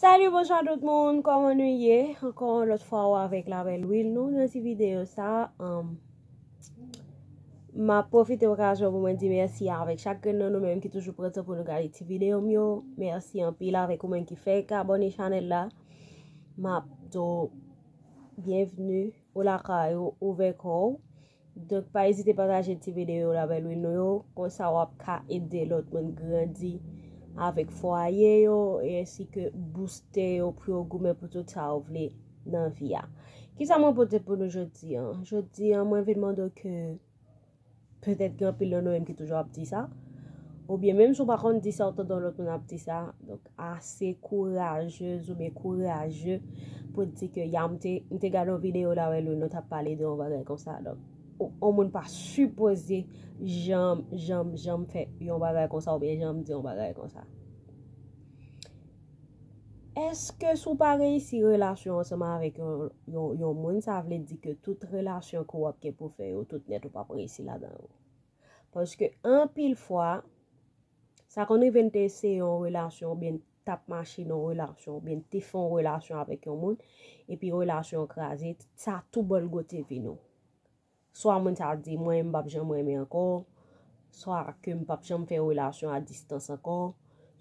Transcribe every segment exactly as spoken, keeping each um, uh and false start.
Salut, bonsoir tout moun, kòman nou ye? Ankò yon lòt fwa ou avèk Labèl Will nou nan ti videyo sa. Um, m ap pwofite okazyon pou mwen di mèsi avèk chak grenn nan nou menm ki toujou pran tan pou nou gade ti videyo m yo. Mèsi anpil avèk ou menm ki fèk abòne chanèl la. M ap di w byenvni ou lakay ou, ouvè kò w. Donk, pa ezite pataje ti videyo Labèl Will nou yo, konsa w ap ka ede lòt moun grandi avèk fwaye yo, e ensi ke booste yo pou yo goumen pou tout sa yo vle nan vi a. Kisa mwen pote pou nou jodi an? Jodi an, mwen vin mande w ke petèt gen anpil nan nou menm ki toujou ap di sa, oubyen menm si w pa konn di sa, w tande yon lòt moun ap di sa, donk ase kourajez oubyen kouraje pou di ke ya m te, m te gade yon videyo Labèl Will nou t ap pale de yon bagay konsa. Donk, yon moun pa sipoze janm, janm, janm fè yon bagay konsa oubyen janm di yon bagay konsa. Èske si w pa reyisi relasyon ansanm avèk yon, yon, yon moun, sa vle di ke tout relasyon ke w ap gen pou fè yo, tout nèt ou p ap reyisi ladan yo? Paske anpil fwa, sa konn rive n te eseye yon relasyon, oubyen n t ap mache nan yon relasyon, oubyen n te fè yon relasyon avèk yon moun, epi relasyon an kraze, sa tou bò l goute vi nou. Swa moun sa a di, "Mwen, m p ap janm renmen ankò," swa ke m p ap janm fè relasyon a distans ankò,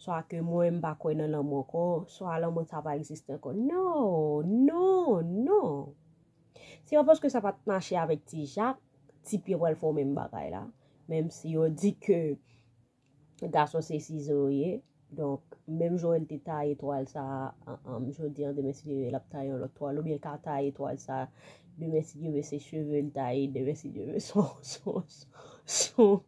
swa ke mwen, m pa kwè nan lanmou ankò, swa lanmou sa pa egziste ankò. Non, non, non. Se pa paske sa pa t mache avèk Ti Jak, Ti Pye pral fè w menm bagay la. Menm si yo di ke gason se sizo yo ye. Donk, menm jan l te taye twal sa a, an, an, jodi an, demen si Dye vle, l ap taye yon lòt twal. Oubyen l ka taye twal sa a, demen si Dye vle, se cheve l taye, demen si Dye vle, se yon, se yon, se yon,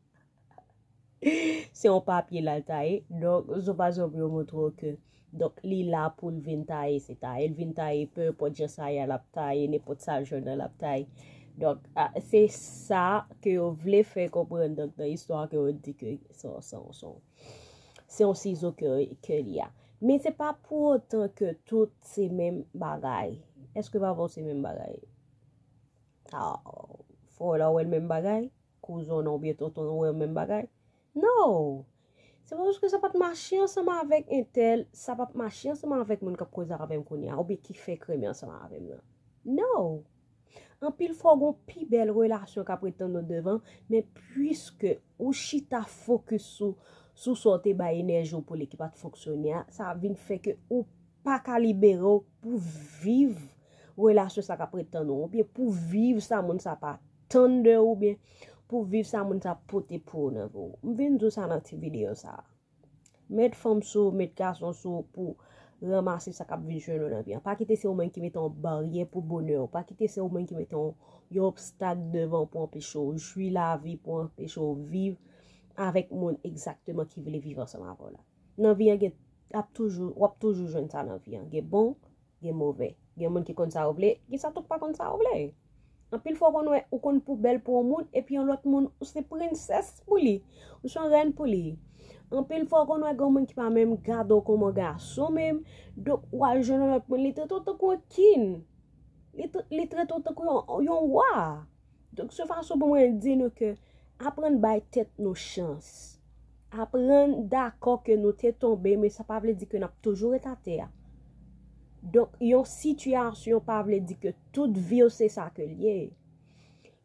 se yon papye l al taye. Donk, zopazòp yo montre w ke, donk, li la pou l vin taye, se taye l vin taye, pe enpòt jan sa ye a, l ap taye, nenpòt sa l jwenn nan, l ap taye. Donk, a, se sa ke yo vle fè konprann, donk, nan istwa ke yo di ke se yon, se yon, se yon, se yon sizo ke, ke li a. Men se pa pou otan ke tout se menm bagay. Èske pa vre se menm bagay? Ah, frè w la wè l menm bagay? Kouzen w nan oubyen tonton w wè l menm bagay? No! Se pa paske sa pa t mache ansanm avèk entèl, sa p ap mache ansanm avèk moun k ap koze avè m kounye a, oubyen ki fèk renmen ansanm avè m nan. No! Anpil fwa, w gen yon pi bèl relasyon k ap ret tann ou devan, men piske ou chita fokis sou, sou sa w te bay enèji w pou li ki pa t fonksyone a, sa vin fè ke ou pa ka libere w pou viv relasyon sa k ap ret tann ou, oubyen pou viv sa moun sa pa tann de ou, oubyen pou viv sa moun sa pote pou ou nan vi w. M vin di w sa nan ti videyo sa a. Met fanm sou ou, met gason sou ou pou ranmase sa k ap vin jwenn ou nan vi an. Pa kite se ou menm ki mete yon baryè pou bonè w. Pa kite se ou menm ki mete yon, yon obstak devan w pou anpeche w jwi lavi, pou anpeche w viv avèk moun egzakteman ki vle viv ansanm avè w la. Nan vi an, gen, ap toujou, w ap toujou jwenn sa nan vi an. Gen bon, gen move. Gen moun ki konn sa yo vle, gen sa tou k pa konn sa yo vle. Anpil fwa w konn wè ou konn pou bèl pou yon moun, epi yon lòt moun, ou se prensès pou li, ou se yon rèn pou li. Anpil fwa w konn wè gen moun ki pa menm gade w kòman gason menm, donk w al jwenn yon lòt moun, li trete w tankou yon king, li, tr- li trete w tankou yon, yon wa. Donk se fason pou mwen di nou ke aprann bay tèt nou chans. Aprann dakò ke nou te tonbe, men sa pa vle di ke n ap toujou ret atè a. Donk, yon sitiyasyon pa vle di ke tout vi w se sa ke l ye.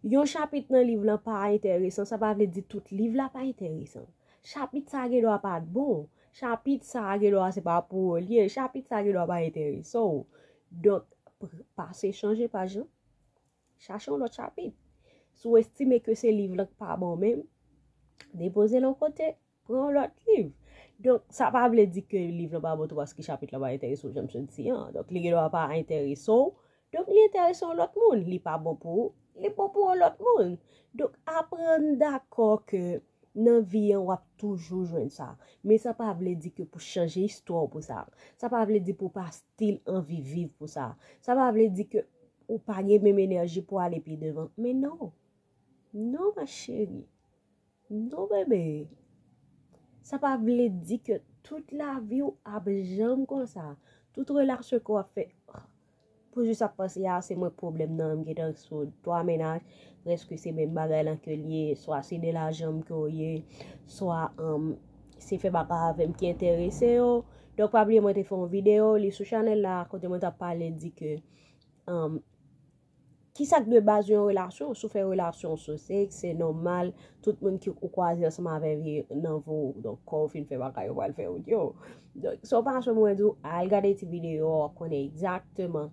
Yon chapit nan liv lan pa enteresan, sa pa vle di tout liv la pa enteresan. Chapit sa gen dwa pa t bon. Chapit sa gen dwa se pa pou ou l ye. Chapit sa gen dwa pa enterese w. Donk, pr- pase chanje paj lan. Chache yon lòt chapit. Si w estime ke se liv lan k pa bon menm, depoze l yon kote, pran yon lòt liv. Donk, sa pa vle di ke liv lan pa bon tou paske chapit lan pa enterese w, jan m sot di an. Donk, li gen dwa pa enterese w. Donk, li enterese yon lòt moun. Li pa bon pou ou, li bon pou yon lòt moun. Donk, aprann dakò ke nan vi an, w ap toujou jwenn sa. Men sa pa vle di ke pou chanje istwa w pou sa. Sa pa vle di pou pa still anvi viv pou sa. Sa pa vle di ke ou pa gen menm enèji pou ale pi devan. Men non. Non, ma chérie. Non, bebe. Sa pa vle di ke tout lavi w ap janm konsa. Tout relasyon ke w ap fè, pou jis ap panse a, se mwen k pwoblèm nan, m gentan sou twa mennaj, prèske se menm bagay lan ke l ye, swa se de lajan m ke w ye, swa, um, se fè bagay avè m ki enterese yo, Donk, pa bliye mwen te fè yon videyo li sou chanèl la kote mwen t ap pale di ke um, kisa k dwe baze yon relasyon? Si w fè relasyon sou sèks, se nòmal, tout moun ki ou kwaze ansanm avè vye nan vi w, donk, kò w fin fè bagay, yo pral fè wout yo. Donk, sa w pa sou mwen di w, al gade ti videyo a, w ap konnen egzakteman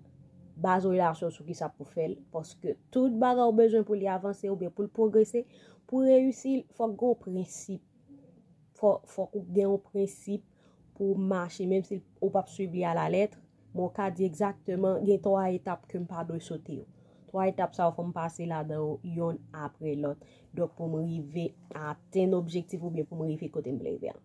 baze relasyon sou kisa pou fè l, paske tout bagay ou bezwen pou li avanse oubyen pou l pwogrese, pou reyisi, fòk gen yon prensip. Fò, fòk ou gen yon prensip pou w mache, menm si ou p ap swiv li alalèt, men w ka di egzakteman, gen twa etap ke m pa dwe sote yo. Twa etap sa yo, fò m pase ladan yo yonn apre lòt. Donk, pou m rive atenn objektif oubyen pou m rive kote m vle rive a.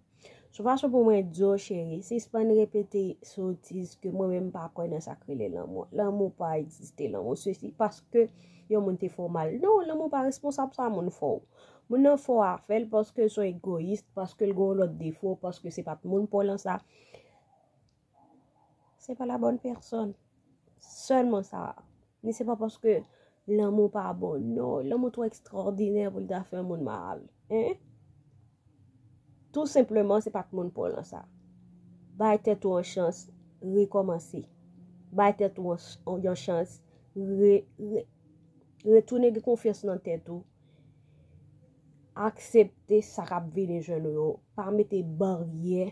Sou fason pou mwen di w, cheri, sispann repete sotiz ke mwen menm m pa kwè nan sa k rele lanmou. Lanmou pa egziste, lanmou sesi, paske yon moun te fè w mal. Non, lanmou pa responsab sa moun fè w. Moun nan fè w afè l paske l se yon egoyis, paske l gen yon lòt defo, paske se pa t moun pa w lan sa. C'est pas la bonne personne. Sèlman sa. Men se pa paske lanmou pa bon, non. Lanmou twò ekstraòdinè pou l ta fè yon moun mal. Hein? Tou senpleman, se pa t moun pa w lan sa. Bay tèt ou yon chans, rekòmanse. Bay tèt ou yon, yon chans, re, re, retounen gen konfyans nan tèt ou. Aksepte sa k ap vini jwenn ou yo. Pa mete baryè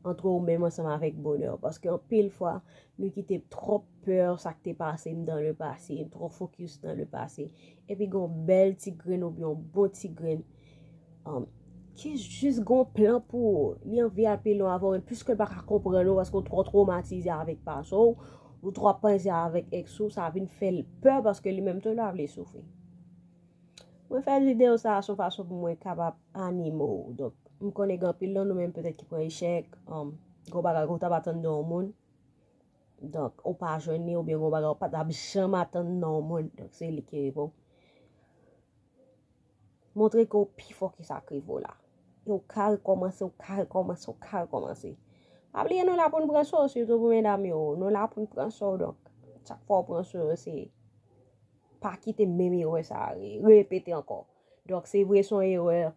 antre ou menm ansanm avèk bonè w. Paske anpil fwa, nou kite twòp pè sa k te pase n dan le pase, n twò fokis nan le pase. Epi gen yon bèl ti grenn oubyen yon bon ti grenn um, ki jis gen yon plan pou ou. Li anvi al pi lwen avè w, men piske l pa ka konprann ou paske w twò twomatize avèk pase w, ou twò panse avèk èks ou, sa vin fè l pè paske li menm tou l pa vle soufri. Mwen fè videyo sa a se yon fason pou mwen kapab anime w. Donk, m konnen gen anpil nan nou menm petèt ki pran echèk, um, gen yon bagay ke w t ap atann de yon moun. Donk, ou pa jwenn li oubyen gen yon bagay ou pa t ap janm atann nan yon moun. Donk, se li ki rive w. Montre ke w pi fò ke sa k rive w la. E w ka rekòmanse, w ka rekòmanse, w ka rekòmanse. Pa bliye nou la pou n pran swen w, sitou pou medam yo. Nou la pou n pran swen w, donk, chak fwa w pran swen w, se pa kite menm erè sa a re, repete ankò. Donk, se vre se yon erè,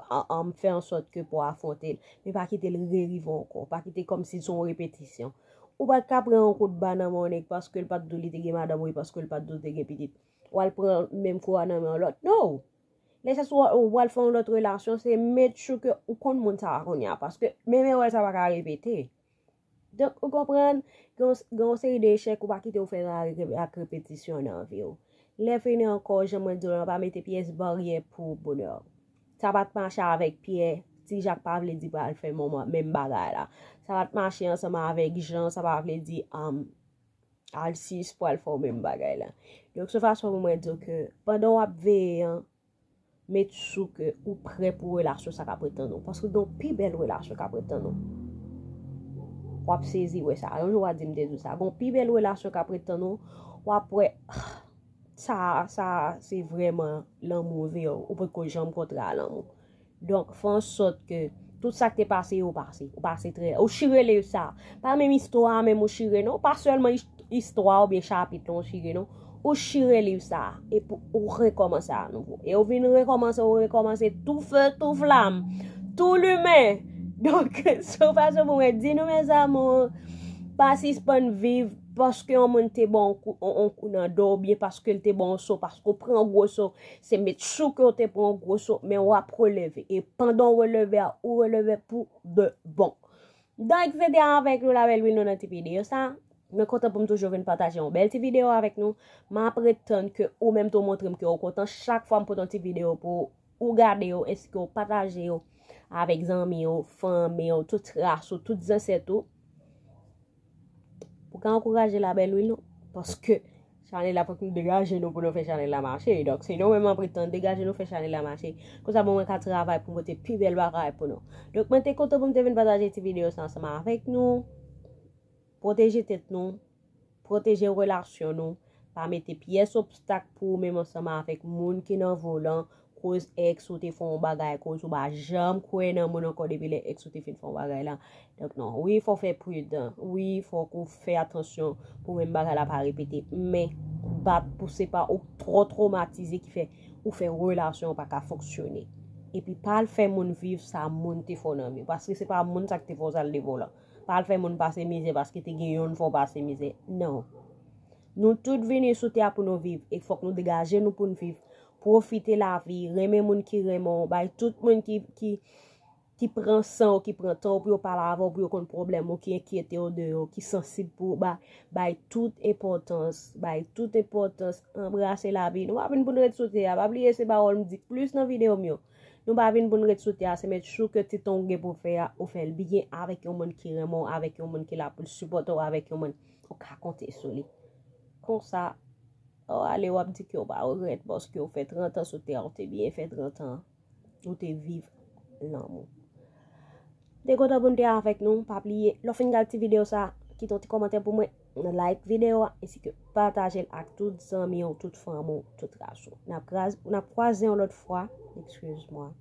an, an, fè an sòt ke pou w afwonte l, men pa kite l rerive w ankò. Pa kite kòmsi se yon repetisyon. Ou pa t ka pran yon kout ba nan men yon nèg paske l pa t di w li te gen madanm ou e paske l pa t di w li te gen pitit. W al pran menm kou a nan men yon lòt. No! Lè sa sou w al fè yon lòt relasyon, se make sure ke ou konn moun sa a kounye a, paske menm erè sa pa ka repete. Donk, ou konprann, gen yon, gen yon seri de echèk ou pa kite w fè sa ak, ak repetisyon nan vi w. Lè fini ankò, jan mwen di w lan, pa mete pyès baryè pou bonè w. Sa pa t mache avèk Pyè, Ti Jak pa vle di pral fè menm bagay la. Sa pa t mache ansanm avèk Jan, sa pa vle di, um, Alsis pral fè w menm bagay la. Donk, se fason pou mwen di w ke pandan w ap veye an, make sure ke ou prè pou relasyon sa k ap ret tann ou. Paske gen yon pi bèl relasyon k ap ret tann ou. W ap sezi wè sa. Yon jou w a di m te di w sa. Gen yon pi bèl relasyon k ap ret tann ou. W ap wè, sa, sa, se vrèman lanmou vre. Ou potko janm kontre a lanmou. Donk, fè an sòt ke tout sa k te pase yo pase. Ou pase trè. Ou chire liv sa. Pa menm istwa a menm ou chire non. Pa sèlman istwa oubyen chapit lan ou chire non. Ou chire liv sa. Epi ou rekòmanse a nouvo. E ou vin rekòmanse, ou rekòmanse tou fe, tou flam, tou limen. Donk, se yon fason pou mwen di nou, mes amours, pa sispann viv paske yon moun te ba w yon kou, yon, yon kou nan do, oubyen paske l te ba w yon so, paske w pran yon gwo so, se make sure ke w te pran yon gwo so, men w ap releve. E pandan w releve a, ou releve pou de bon. Donk, se te avèk nou, Labèl Wilno, nan ti videyo sa. Mwen kontan pou m toujou vin pataje yon bèl ti videyo avèk nou. M ap ret tann ke ou menm tou montre m ke ou kontan chak fwa m pote yon ti videyo pou ou gade yo, ensi ke ou pataje yo avèk zanmi ou, fanmi ou, tout ras ou, tout zansèt ou. Ou ka ankouraje Labèl Wilno, paske chanèl la, fòk nou degaje nou pou nou fè chanèl la mache. Donk, se nou menm m ap ret tann, degaje nou, fè chanèl la mache. Konsa, bon, mwen ka travay pou m pote pi bèl bagay pou nou. Donk, mwen te kontan pou m te vin pataje ti videyo sa ansanm avèk nou. Pwoteje tèt nou, pwoteje relasyon nou. Pa mete pyès obstak pou ou menm ansanm avèk moun ki nan vi w lan, koz èks ou te fè yon bagay, koz ou pa janm kwè nan moun ankò depi lè èks ou te fin fè yon bagay la. Donk non, wi, fò w fè pridan. Wi, fòk ou fè atansyon pou menm bagay la pa repete. Men, bat pou se pa ou twò twomatize ki fè ou fè relasyon an pa ka fonksyone. Epi pa al fè moun viv sa moun te fè w nan vi w. Paske se pa moun sa k te fè w sa l te fè w la. Pa al fè moun pase mizè paske te gen yonn fè w pase mizè. Non. Nou tout vini sou tè a pou nou viv. E fòk nou degaje nou pou n viv. Pwofite lavi. Renmen moun ki renmen w. Bay tout moun ki, ki, ki pran san w, ki pran tan w pou yo pale avè w, pou yo konn pwoblèm ou, ki enkyete w de yo, ki sansib pou ou. Bay, bay tout enpòtans. Bay tout enpòtans. Anbrase lavi. Nou pa vin pou n ret sou tè a. Pa bliye se pawòl m di plis nan videyo m yo. Nou pa vin pou n ret sou tè a, se make sure ke ti tan w gen pou w fè a, ou fè l byen avèk yon moun ki renmen w, avèk yon moun ki la pou l sipòte w, avèk yon moun ou ka konte sou li. Konsa, w ale w ap di ke w pa regrèt paske w fè trant an sou tè a, w te byen fè trant an, ou te viv lanmou. M te kontan pou m te avèk nou. Pa bliye, lè w fin gade ti videyo sa, kite yon ti kòmantè pou mwen, like videyo a, ensi ke pataje l ak tout zanmi w, tout fanmi w, tout ras ou. N ap kraz-, n ap kwaze yon lòt fwa, excuse-moi.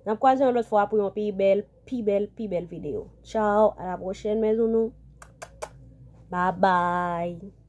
N ap kwaze yon lòt fwa pou yon pi bèl, pi bèl, pi bèl videyo. Ciao, à la prochaine, mes nounous. Bye bye.